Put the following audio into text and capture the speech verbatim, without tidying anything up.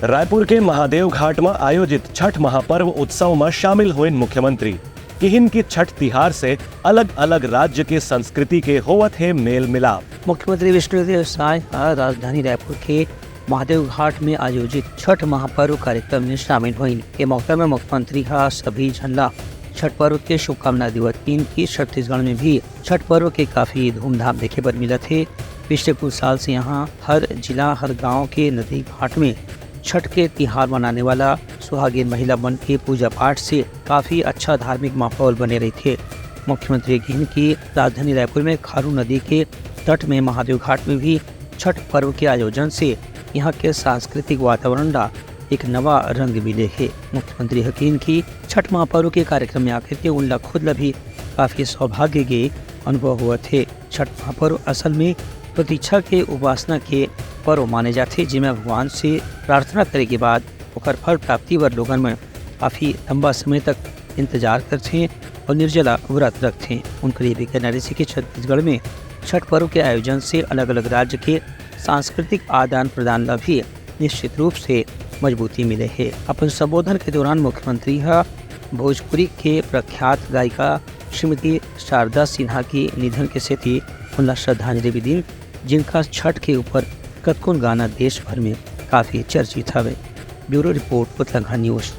रायपुर के महादेव घाट म आयोजित छठ महापर्व उत्सव म शामिल होइन मुख्यमंत्री। किहिन कि छठ तिहार से अलग-अलग राज्य के संस्कृति के होवत हे मेल मिलाप। मुख्यमंत्री विष्णुदेव साय ह राजधानी रायपुर के महादेव घाट में आयोजित छठ महापर्व कार्यक्रम में शामिल होइन। ये मौका में मुख्यमंत्री ह सभी झन ला छठ पर्व के शुभकामना देवत किहिन कि छत्तीसगढ़ में भी छठ पर्व के काफी धूमधाम देखे बर मिलत हे। पिछले कुछ साल से यहाँ हर जिला, हर गांव के नदी घाट में छठ के तिहार मनाने वाला सुहागिन महिला मन के पूजा पाठ से काफी अच्छा धार्मिक माहौल बने रहिथे। मुख्यमंत्री किहिन कि राजधानी रायपुर में खारून नदी के तट में महादेव घाट में भी छठ पर्व के आयोजन से यहाँ के सांस्कृतिक वातावरण ला एक नवा रंग मिले हे। मुख्यमंत्री ह किहिन कि छठ महापर्व के कार्यक्रम में आके के उन ला खुद ला भी काफी सौभाग्य के अनुभव होवत हे। छठ महापर्व असल में प्रतीक्षा के उपासना के पर्व माने जाथे, जेमा भगवान से प्रार्थना करे के बाद ओकर फल प्राप्ति बर लोगन मन काफी लंबा समय तक इंतजार करथे और निर्जला व्रत रखथे। उनकर ये भी कहना रहिसे कि छत्तीसगढ़ में छठ पर्व के आयोजन से अलग-अलग राज्य के सांस्कृतिक आदान प्रदान ला भी निश्चित रूप से मजबूती मिले हे। अपन संबोधन के दौरान मुख्यमंत्री ह भोजपुरी के प्रख्यात गायिका श्रीमती शारदा सिन्हा के निधन के सेती उनला श्रद्धांजलि भी दीन, जिनका छठ के ऊपर कतकोन गाना देश भर में काफी चर्चित हवे। Bureau report, Utlangha news.